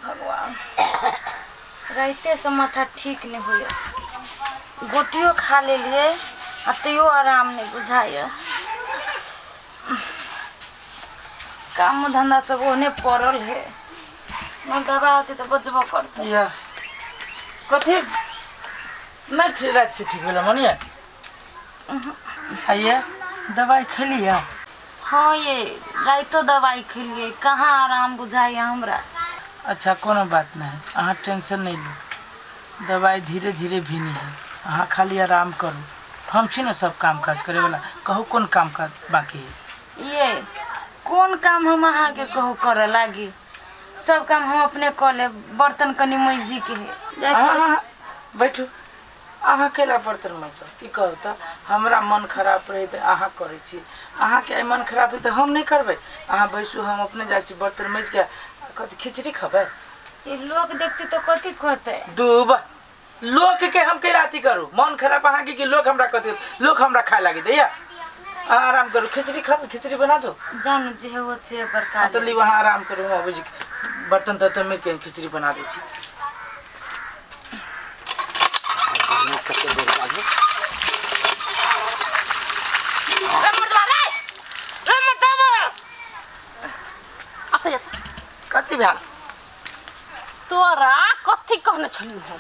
भगवान, राइतेसँ माथा ठीक नहि होइए। गोटियो खा लेलियै आ तैयो आराम नहि बुझाइए। काम धंधा सब ओहने पड़ल है। मर्दबा होतै तऽ बजबो करतै। या कथी नहि ठीक राति से ठीक भेलै मनिया? आइए दवाइ खेलियै? हँ ये, राइतो दवाइ खेलियै, कहाँ आराम बुझाइए हमरा। अच्छा, कोनो बात नहि, अहाँ टेंशन नहि लू। दवाइ धीरे धीरे भीनी है, अहाँ खाली आराम करू। हम छी ने सब काम काज करैवला। कहू, कोन काम काज बाकी है? ये, कोन काम हम अहाँके कहू करऽ लागी? सब काम हम अपने कऽ लेब। बर्तन कनि मैझीके है, जाइ छी। अहाँ बैठू। अहाँ कैला बर्तन मजब? ई कहू तऽ, हमरा मन खराब रहै तऽ अहाँ करै छी, अहाँके आइ मन खराब है तऽ हम नहि करबै? अहाँ बैसू, हम अपने जाइ छी बर्तन मजि कऽ। कथी खिचड़ी खबै? ई लोक देखतै तऽ कथी कहतै? दूब लोकके हम कैला अथी करू? मन खराब अहाँके कि लोक हमरा कथी? लोक हमरा खाय लागी दैया। अहाँ आराम करू। खिचड़ी खाबू? खिचड़ी बना दू? जानु जे हो से बड़का। हाँ, तऽ ली, अहाँ आराम करू, हम अबै छी। बर्तन तर्तन मिल के खिचड़ी बना दै छी। कथी भेल? तोरा कथी कहने छलियौ हम?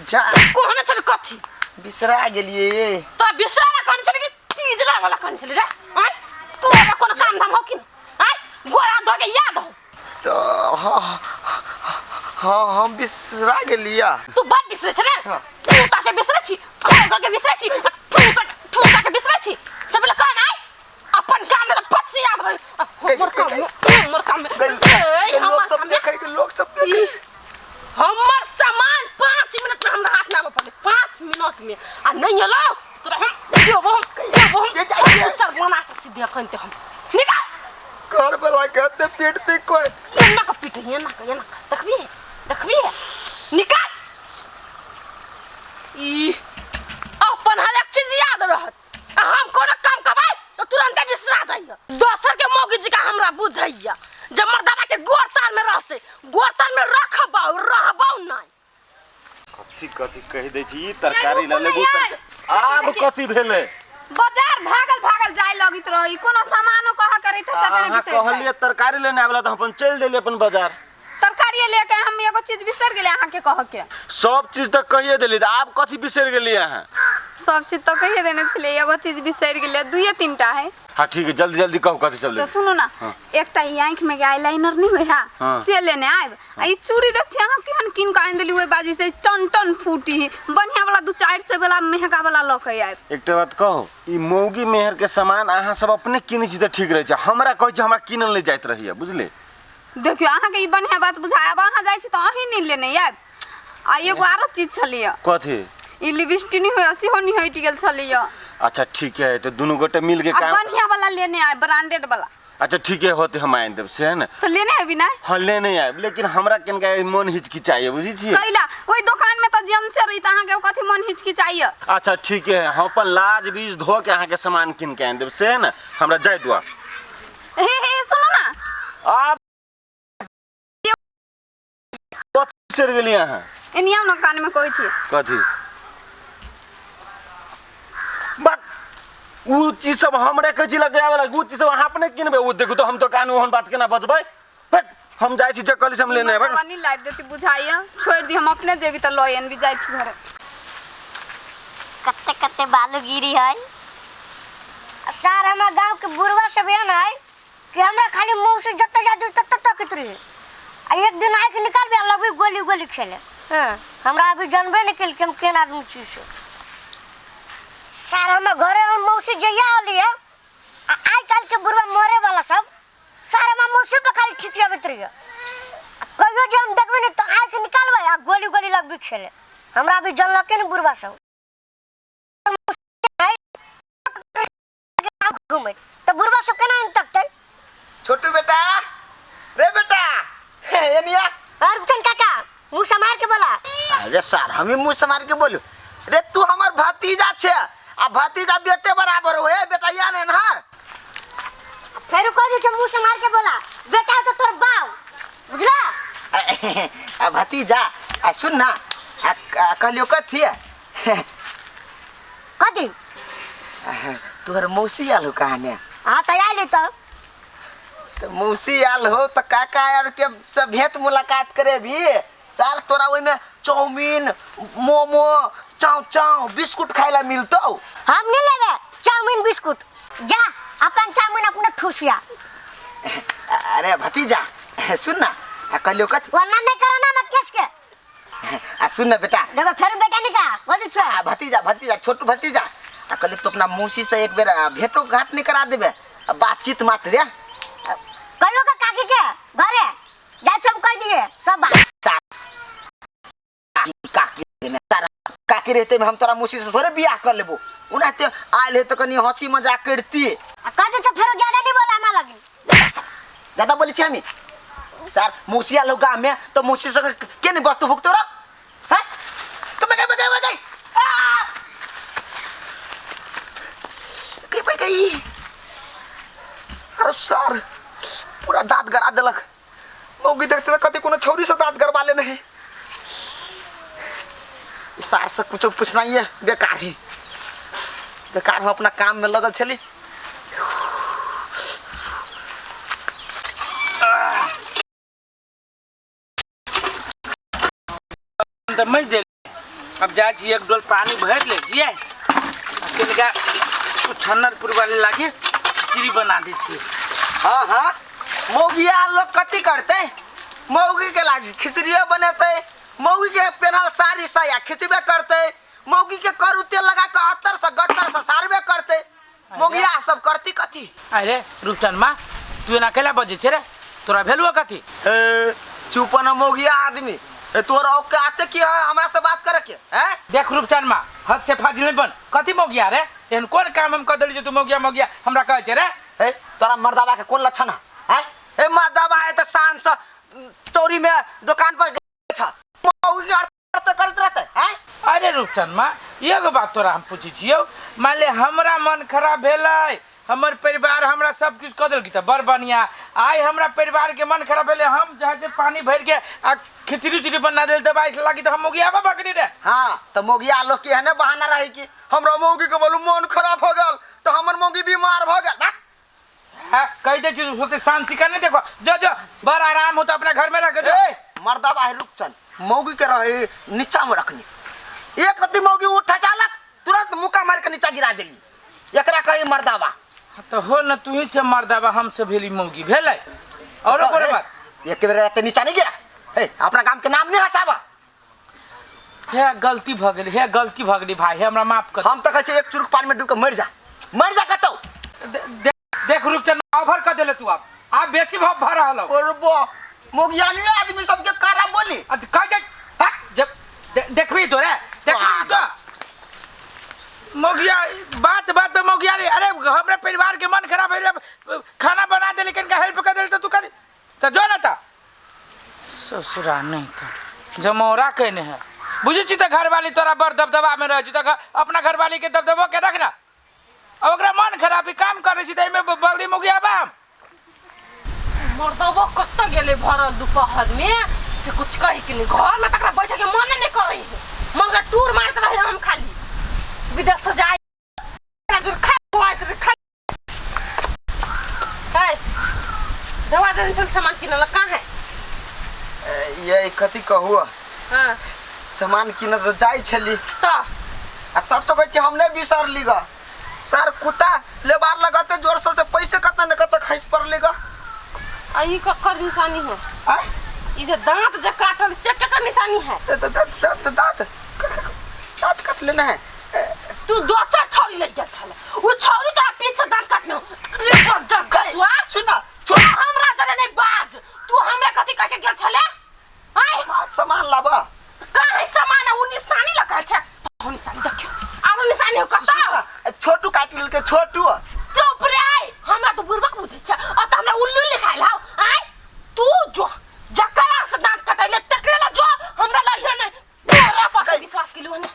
जा। कहने छली कथी? बिसरा गेलियै। तोरा बिसरा कहने छली कि चीज लाबऽ ला कहने छली रे? आँय, तोरा कोनो काम धाम हो कि नहि? आँय, गोरा धो के याद हो? तऽ हाँ हाँ, हम बिसरा गेलियै। तू बड़ बिसरे छे ने। हाँ। तू ताके बिसरे छी, हम के बिसरे छी, आ तू सब तू ताके बिसरे छी। सब बोले कौन आय अपन काम में पट से याद रहे। हमर काम में, हमर काम में, ए, लोक हमर सब काम में देखै के, लोक सब देखै। ई, हमर सामान 5 मिनट में हमरा हाथ में आबऽ पड़ले, 5 मिनट में। आ नहीं एलो तोरा हम देबो, हम देबो, हम जे जाइ छै। चल बना के सीधे अखन ते हम निकाल। घर वाला कहते पीटते कोई। एना के पीटे, एना के, एना के देखबी है, देखबी है। निकाल। ई अपन हर एक चीज याद रहत आ हम कोनो काम करबै तऽ तुरंते बिसरा जाइए। दोसर के मौगी जी का हमरा बुझैया जे मर्दाना के गोर तार में रहते, गोर तार में रखबौ रहबौ नहीं। कथी कथी कहि दै छी। ई तरकारी लऽ लेबू तरकारी। आब कथी भेलै? बाजार भागल भागल जाय लगैत रही, कोनो सामानो कह करे त चटनी अहाँ बिसरि जाइ। कहलियै तरकारी लेने आबे ला तऽ हम अपन चलि देलियै अपन बाजार। तरकारी लेके हम एगो चीज बिसरि गेलियै अहाँके कह के। सब चीज तऽ कहिए देली, तऽ आब कथी बिसरि गेलियै अहाँ? सब चीज तऽ कहिए देने छलियै, एगो चीज बिसरि गेलियै, दुइये तीनटा है। हाँ ठीक है, जल्दी जल्दी कहू कथी सब तऽ लेबै। सुनू ना। हाँ। एकटा ई आँखि में आईलाइनर नहीं होइ है, से लेने आयब। आ ई चूड़ी देख छी अहाँ केहन कीन के आनि देली ओहि बाजी से, टन टन फूटी। बढ़िया वाला 2-4 सौ वाला महंगा वाला लऽ के आयब। एकटा बात कहू, ई मौगी मेहर के सामान अहाँ सब अपने किनै छी तऽ ठीक रहै छै, हमरा कहै छी हमरा किनल नहि जाइत रहैया, बुझलियै? देखियौ, अहाँके ई बढ़िया बात बुझाय। आब अहाँ जाइ छी तऽ अहीं नहि लेने आयब। आ एगो आरो चीज छलैया। कथी? ई लिपस्टिक नहीं होय, सेहो नहीं हटि गेल छलैया। अच्छा ठीक है, तऽ दुनू गोटे मिल के आ काम। बढ़िया वाला लेने आयब, ब्रांडेड वाला। अच्छा ठीक है, होते हम आनि देब से है ने। तऽ लेने अबी ना? हाँ, लेने आयब, लेकिन हमरा कनिका मन हिचकिचाइए, बुझै छियै? कैला? ओहि दोकान में तऽ जेम्से रही, तऽ अहाँके कथी मन हिचकिचाइए? अच्छा ठीक है, हम अपन लाज बीज धो के अहाँके सामान कीन के आनि देब से है ने। हमरा जाय दुआ। हे हे, सुनू ना। आब कथी बिसरि गेलियै अहाँ? एनी आउ ने, कान में कहै छी। कथी बट उ चीज सब हमरे कहै छी लगाबे ला, उ चीज सब अहाँ अपने किनबै। ओ देखू तऽ, हम दोकान ओहन बात केना बजबै? बट हम जाइ छी, जे कहली से हम लेने अयबै। मनी लाइब देती बुझाइए। छोड़ि दी, हम अपने जेबी तऽ लऽ आनबी। जाइ छी घरे। कते कते बालू गिरी है। आ सार, हमरा गांव के बुढ़वा सब एहन है कि हमरा खाली मुंह से जते जादू तते तकैत रहे। आ एक दिन आँखि निकालबे आ लगबे गोली गोली खेले। हाँ, हमरा अभी जानबे नहीं केलकै हम केहन आदमी छी से। सार, हमरा घरे हम मौसी जहिया अली है, आ आइ काल्हि के बुढ़वा मरे वाला सब, सार हमरा मौसी पर खाली छिटियाबैत रहिए। आ कहियो जे हम देखबै ने तऽ आँखि निकालबै आ गोली गोली लगबे खेले। हमरा अभी जानलकै ने बुढ़वा सब घूमे तऽ बुढ़वा सब केना नहि तकतै? छोटू बेटा रे बेटा, हे एनिया। और बुटन काका, मुँह समार के बोला। अरे सर, हम ही मुंह समार के बोलू रे? तू हमर भतीजा छे आ भतीजा बेटे बराबर हो। ए बेटा, या ने ना। फेर कह दे छै मुँह समार के बोला, बेटा तो तोर बाप बुझला। आ भतीजा आ सुन ना आ आ कहलियो कथी कथी तोहर मौसी आयल हो कहाने हाँ तो आयल तो तो मौसी आयल हो तो काका आर के से भेंट मुलाकात करे भी साल तोरा ओहिमे चाउमीन मोमो चाव चाव बिस्कुट खाए ला मिलतो हम नहीं लेबे चाउमीन बिस्कुट जा अपन चाउमीन अपने ठूसिया अरे भतीजा सुन ना आ कहलियो कथी वरना नहीं करो ना मैं केस के आ सुन ना बेटा देखो फिर बेटा नहीं कहा वो छुआ आ भतीजा भतीजा छोटू भतीजा आ कहलियो तू अपना मौसी से एक बेर भेंटो घाट नहीं करा देबे आ बातचीत मात्र रे कहियो का काकी के घरे जा हम कह दिए सब बात काकी में तारा काकी रहते में हम तोरा मौसी से थोड़े बियाह कर लेबो ओनाहिते आयल है तो कनी हंसी मजाक करती आ कह दे फिर ज्यादा नहीं बोला हमारा लगी ज्यादा बोली छी हमी सर मौसी आलो गाँव में तो मौसी संग के नहीं वस्तु भुगतो रह हैं तो बजाई बजाई बजाई के बजाई अरे सर पूरा दांत गरा देलक मौगी देखते तो कति कोनो छौरी से दांत गरबा ले नहीं ई सार से कुछो पूछना ही है बेकार ही बेकार हम अपना काम में लगल छली तऽ मजि देल अब जाइ छी एक डोल पानी भरि लै छियै आ कनिका छन्नरपुर वाले लागे खिचड़ी बना दै छियै हाँ हाँ मौगिया लोग कथी करते मौगी के लागी खिचड़िए बनेते मौगी के पेनहल साड़ी साया खिचबे करते मौगी के करू तेल लगा के अतर से गत्तर से सारबे करते मौगिया सब करती कथी अरे रूपचंद माँ तू एना कैला बजै छै रे तोरा भेलुआ कथी ए चुप न मौगिया आदमी ए तोर औकात की है हमरा से बात करे के हैं देख रूपचंद माँ हद से फाजिल नहीं बन कथी मौगिया रे एहन कोन काम हम कऽ देली जे तू मौगिया मौगिया हमरा कहै छै रे ए तोरा मर्दाबा के कोन लक्षण है हैं ए मर्दाबा है त शान से चोरी में दुकान पर गेल छ मौगी के अर्थ करत रहते हैं अरे रूपचंद माँ एगो बात तोरा हम पूछै छियौ मान ले हमरा मन खराब भेलै हमर परिवार हमरा सब किछु कऽ देलकै तऽ बड़ बढ़िआँ आइ हमरा परिवारके मन खराब भेलै हम जहाँ जे पानी भरिके आ खिचड़ी उचड़ी बना देल दवाइ से लागी तऽ हम मौगियाबा बकरी रे हाँ तो मौगिया लोग के है ना बहाना रही कि हमरा मौगी के बोलू मन खराब हो गल तो हमर मौगी बीमार भ गेल ना हाँ, कहि दै छी सोते शान सिखा नहीं देखो जो जो बड़ आराम होता अपना घर में रख जो ए मर्दाबा है रुकचन मौगी के रहे नीचा में रखनी एक रत्ती मौगी उठा चालक तुरंत मुक्का मार के नीचा गिरा देली एकरा कही मर्दाबा तो हो न तू ही से मर्दाबा हमसे भेली मौगी भेलै औरो कोनो बात एक बेर रहते नीचा नहीं गिरा ए अपना काम के नाम नहीं हसाबा हे गलती भऽ गेलै हे गलती भऽ गेलै भाई हे हमरा माफ कर हम तो कहै छियै एक चुरुक पानी में डूब के मर जा मर जा कतौ देख रूपचंद ओवर कर देले तू अब आप बेसी भऽ भऽ रहल हो और बो मौगियानी आदमी सबके कारा बोली आ कह दे हट, जब देखबी तो रे देखबी तो मौगिया बात बात पे मौगिया रे अरे हमरा परिवार के मन खराब भेलै खाना बना दे लेकिन हेल्प कर देले तो तू कर तो जो ना ता ससुरा नहीं तो जमौरा कहने है बुझै छी तऽ घरवाली तोरा बड़ दबदबामे रहै छी तऽ अपना घरवाली के दबदबो के रख ना अब ओकरा मन खराब काम करै छी तऽ एहिमे बगड़ी मौगिया बा हम मर्दबो कतऽ गेलै भरल दोपहर में से कुछ कही के नहीं घर में तकरा बैठे के मने नहीं करै है मन का टूर मारत रहे हम खाली विदेश से जाए जुर खा खुआइत रहे खा है दवा देने चल सामान किनल कहाँ है ये कथी कहू हाँ सामान किन तऽ जाइ छली तो आ सच तो कहै छी हम नहि बिसरली ग सर कुत्ता लेबार लगते जोर से से पैसे कत ने कत खसि पड़ली ग आ ई ककर निशानी है आय ई जे दांत जे काटल से केकर निशानी है त- त- त- त- त- दाँत दाँत कट लेना है तू दोसर छौरी लग गेल छल उ छौरी तोरा पीछे दांत काटने हो। रे बज्जर खसुआ सुन ना तू हमरा जरे नहीं बाज तू हमरा कथी कह के गेल छले आय सामान लाबा कहाँ है सामान है उ निशानी लगल छै तो निशानी देखियो आरो निशानी हो कतौ छोटू काटि लेलकै छोटू चुप रे आय हमरा तो बुड़बक बुझै छै और त हमरा उल्लू लिखाइल हौ आय तू जो जकरा से दांत कटैले तकरे ला जो हमरा ला इहे नहीं तोरा पर विश्वास केलु हन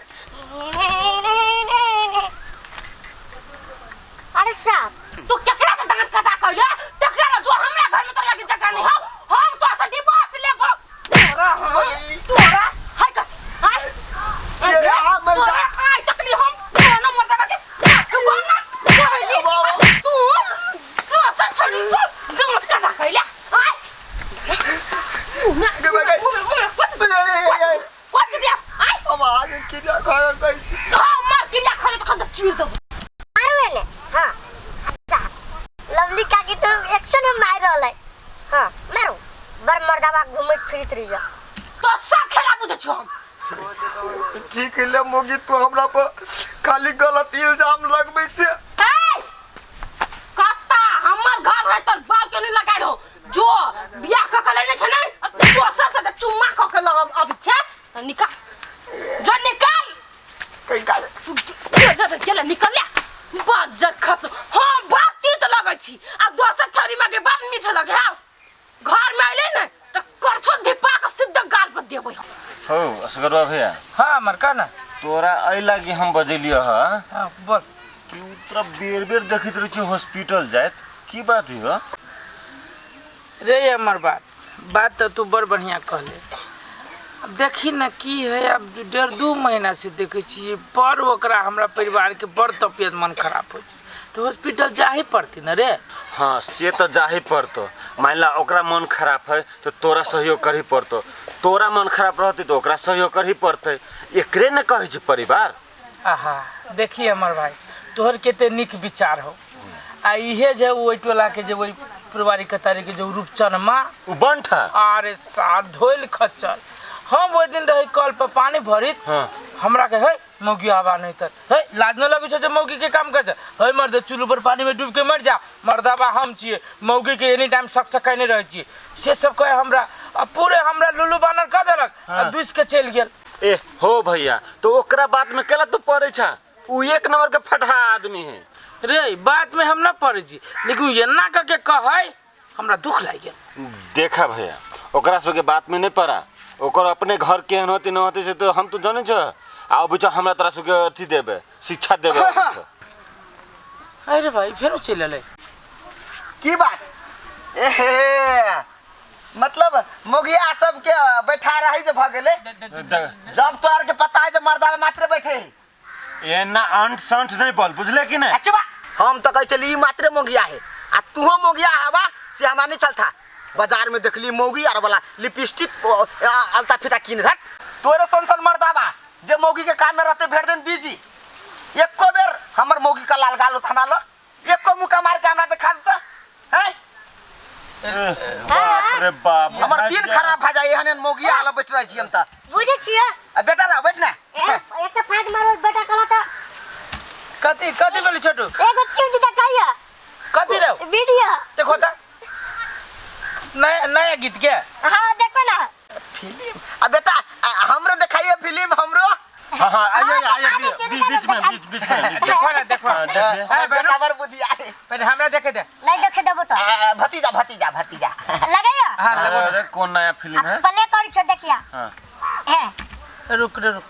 अरे साहब तू केकरा से दांत कटा कहले तकरा ला जो हमरा घर में तोरा लागी जगह नहीं हौ हम तो से डिवोर्स लेबो तोरा मुंह में गे गे। मुंह में मुंह में कथी कथी दिया आइ हम आगे क्रिया कर कहै छी। हां मार क्रिया खरे तखन त चीर देबो। मारू एने। हाँ अच्छा लवली काकी तो एक्शन में मार रहल है। हाँ मारू बड़ मर्दाबा घूमैत फिरत रहिया। तो सब खेला बुझै छौ हम। ठीक है मोगी, तू हमरा पर खाली गलत इल्जाम लगबै छै। ए कत्ता हमर घर रहे तोर बाप के नहीं लगाइ रहो जो बियाह क के लेने छै ने दोसर से त चुम्मा क के लग अब छै त निकाल जो निकाल कहीं काज चल चल निकल ले बाजर खस। हम बात तीत लगै छी आ दोसर छोरी में के बड़ मीठ लगे हौ। घर में अइले ने त करछो धिपा के सीधा गाल पर देबै हम। हो असगरवा भैया। हाँ अमर का ना तोरा एहि लागी हम बजेलियो ह हाँ बोल। कि उ तोरा बेर बेर देखैत रहै छियै हॉस्पिटल जाइत, की बात है? रे अमर बात बात तो तू बड़ बढ़िया कहले। अब देखी न की है, अब 1.5-2 महीना से देखै छियै पर ओकरा हमरा परिवार के बड़ तबियत मन खराब हो छै तो हॉस्पिटल जाहे पड़ती न रे। हाँ से तो जाहे पड़तो, मान ला ओकरा मन खराब है तो तोरा सहयोग करही पड़तो, तोरा मन खराब रहते तो ओकरा सहयोग करही पड़ते, एकरे न कहै छै परिवार। आहा देखी अमर भाई तोहर कते नीक विचार हो। आ इहे जे ओहि टोला के जे ओहि परिवारी कतारी के जो रूपचन माँ उ बंठा अरे सार धोइल खच्चर। हम ओहि दिन रही कल पर पानी भरित। हाँ। हमरा के हे मौगी आवा नहीं तर हे लाज न लगे छौ जे मौगी के काम कर हे मर्द चूल्हा पर पानी में डूब के मर जा मर्दाबा हम छियै मौगी के एनी टाइम सक सकैने रहै छियै से सब कहे हमरा आ पूरे हमरा लुल्लू बानर कह देलक। हाँ। आ दुस के चलि गेल। ए हो भैया तो ओकरा बात में केला तू पड़े छा, उ एक नंबर के फटहा आदमी है रे। बात में हम न पड़े छी लेकिन एना करके कहै हमरा दुख लागि गेल। देखा भैया ओकरा सबके बात में नहीं पड़ा, ओकर अपने घर केहन होती न होती से तो हम तो जाने छ। आ बुझ हमरा तोरा सबके अथी देबे शिक्षा देबे। अरे भाई फेरो चलि एलै की बात? एहे मतलब मोगिया सबके बैठा रही जे भ गेलै। जब तोरा के पता है जे मर्दाबा मात्र बैठे है एना अंट संट नहीं बोल बुझले कि नहीं? अच्छा हम तो कहै छली ई मात्र मोगिया है आ तूहो मोगिया हवा से हमरा नहीं चलता। बाजार में देखली मौगी आर वाला लिपस्टिक अलता फिता किन धट तोरे सन सन मर्दाबा जे मौगी के काम में रहते भेट दिन बिजी। एको बेर हमर मौगी का लाल गाल उठाना लो एको मुका मार के हमरा देखा देता हैं। बाप रे बाप हमर दिन खराब भ जाय एहन एहन मौगी आला बैठ रहै छी हम त बुझै छियै। आ बेटा रह बैठ ना एक फाट मारो बेटा कहला त कथी कथी बोली छोटू एगो चीज देखाइया। कथी रहो वीडियो देखो त नया नया गीत के। हाँ देखो ना फिल्म। आ बेटा हमरो देखाइए फिल्म हमरो। हाँ हाँ आइए आइए बीच में बीच बीच में देखो ना देखो। हां बेटा बर बुद्धि आए पहले हमरा देखे दे। नहीं देखे देबो तो भतीजा भतीजा भतीजा लगाइयो। हां लगो। अरे कौन नया फिल्म है? प्ले कर छो देखिया। हां है रुक रे रुक।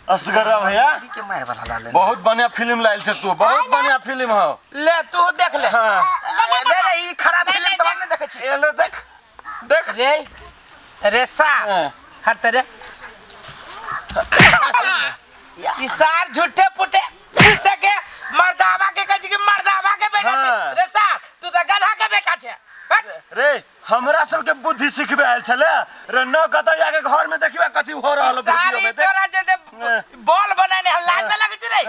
असगरवा भैया के मार वाला लाल बहुत बढ़िया फिल्म लाइल छे तू, बहुत बढ़िया फिल्म हो। ले तू देख ले। हां नहीं नहीं ई खराब फिल्म सब नहीं देखै छी। ए ले देख देख रे रे सा हट रे ई सार झूठे पुटे पैसे के मर्दावा के कहै छी कि मर्दावा के बेटा छे। रे सार तू त गधा के बेटा छे। रे हमरा सबके बुद्धि सिखबे आयल छले रे न कतौ जाके घर में देखिबा कथी हो रहल सारी वीडियो में देख। तोरा जे बॉल बनाने हम लाज न लगै छै रे।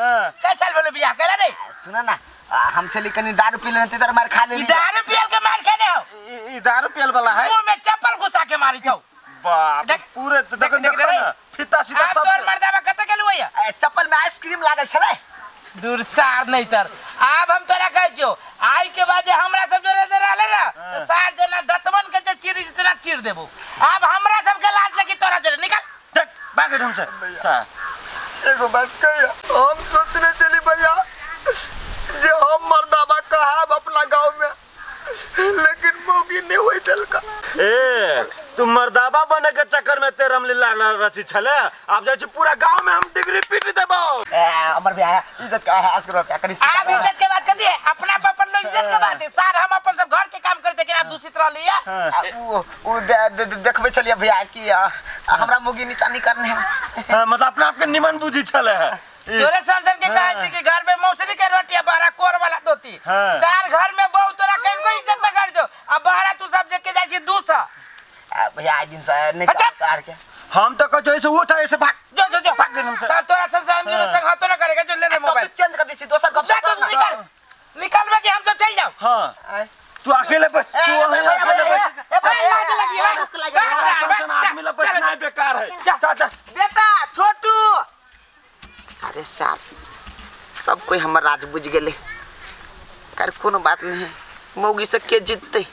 कै साल भेलो बियाह कैला रे? सुन ना हम छली कनी दारू पी लेने तर मार खा ई लेली। दारू पियल के मार खेने हो। ई दारू पियल वाला है। मुंह में चप्पल घुसा के मारी छौ। बाप देख पूरे देख देख देख ना फीता सीधा सब तोर मर्दावा कत गेलु होइया? चप्पल में आइसक्रीम लागल छले। दूर सार नहीं तर आब हम तोरा कहै छियौ आइ के बाद जे हमरा सब जोरे जे रहले ना त सार जेना दतमन के जे चीर जितना चीर देबो। आब हमरा सब के लाज लगी तोरा जोरे निकल देख भागे हमसे सार। एगो बात कहिया हम सोचने चली भैया जे हम मर्दाबा कहाब अपना गांव में लेकिन मौगी नहीं होई देलका। ए तू मर्दाबा बने के चक्कर में ते रामलीला रची छले, आप जाइ छी पूरा गांव में हम डिग्री पीट देबो। ए अमर भैया इज्जत का है असगर क्या करी आप इज्जत के बात कर दिए अपना अपन लोग इज्जत के बात है सार। हम अपन सब घर के काम करते कि आप दूषित रह लिया। उ उ देखबे छलिए भैया कि हमरा मौगी नीचा नहीं करने है। हां मतलब अपना आप के निमन बुझी छले है। तोरे संसन के कहै छी कि घर में मौसरी के रोटी तोहरा कोर वाला धोती। हाँ। सार घर में बहु तोरा कहीं कोई इज्जत न कर दो आ बहरा तू सब देख के जाय छी 200। आ, भैया आज दिन से नहीं अच्छा। तार के हम तो कहै ऐसे उठ ऐसे भाग जो जो जो भाग गेल हमसे। सार तोरा संग संग हाथो न करेगा जो ले ले मोबाइल। टॉपिक चेंज कर दै छी दोसर गप जा तू निकल निकलबे कि हम तो चल जाओ। हाँ तू अकेले बस तू वहीं अकेले बस। लाज लगी है। सन आदमी ला बसना बेकार है। जा जा बेटा छोटू। अरे सार सब कोई हमर राज बुझ गेले। कर कोनो बात नहीं है मौगी से के जीतते।